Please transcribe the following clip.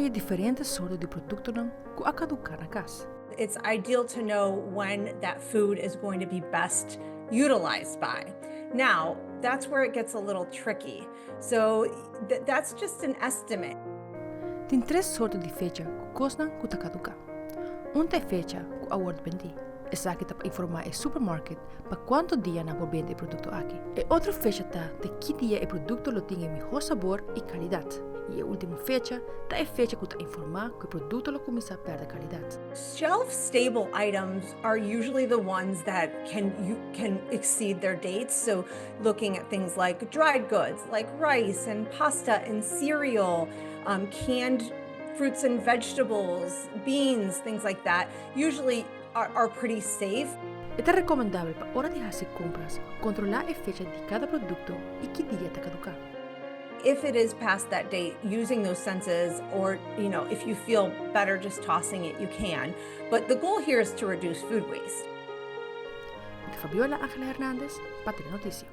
haya diferente sorto di produktonan ku a kaduká na kas. It's ideal to know when that food is going to be best utilized by. Now, that's where it gets a little tricky. So that's just an estimate. Tin tres sorto di fecha ku kosnan ku ta kaduká. Un ta e fecha ku a wòrdu bendí. Esaki ta pa informá e supermarket pa kuantu dia nan por bende e produkto aki. E otro fecha ta te ki dia e produkto lo tin e mihó sabor i kalidat. I e último fecha ta e fecha ku ta informá ku e produkto lo kuminsá pèrdè kalidat. Shelf stable items are usually the ones that can you can exceed their dates. So looking at things like dried goods, like rice and pasta and cereal, canned fruits and vegetables, beans, things like that, usually are pretty safe. E ta rekomendabel pa ora di hasi kompras kontrolá e fecha di kada produkto i ki dia ta kaduká. If it is past that date, using those senses or, if you feel better just tossing it, you can. But the goal here is to reduce food waste. Mi ta Fabiola Angela Hernandez pa Telenoticia.